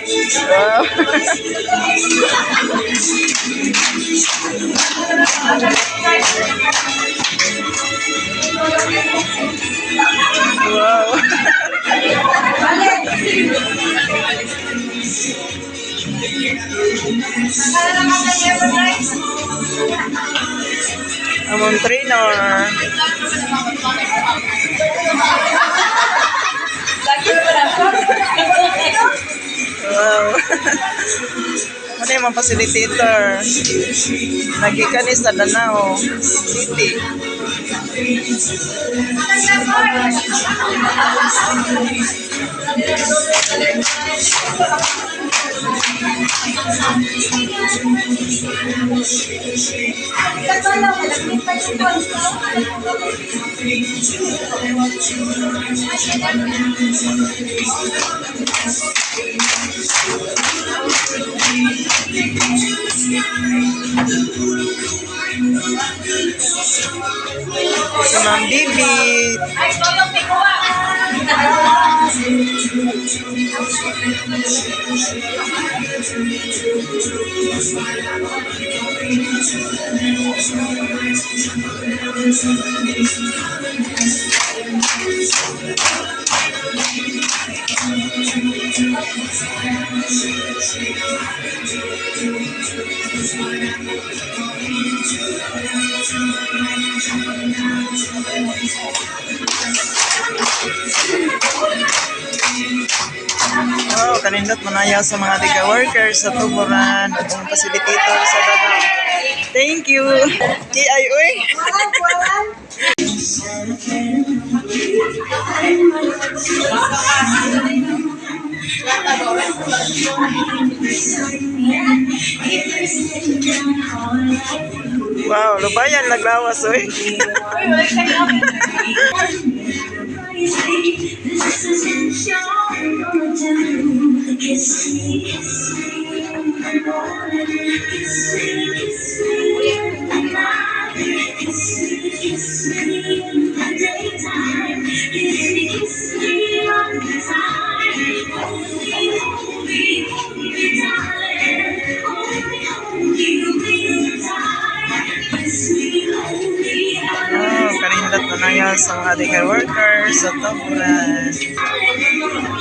Wow. Wow. Among trainer. Wow. Ano yung mga facilitator? Nagikan ni sa Danao City. Si Ma'am Bibi. Oh, kanindot manaya sa mga tiga workers sa Tuburan ug mga facilitator sa Davao. Thank you. Ki ay uy. Wow, lubayan naglawas uy. Kiss me, kiss me in the morning, kiss me, kiss me in the night, kiss me in the daytime, kiss me all the time. Hold me, hold me, darling, hold me, real tight. Kiss me, hold me, Oh, kanindot manaya sa mga tiga workers sa Tuburan. darling.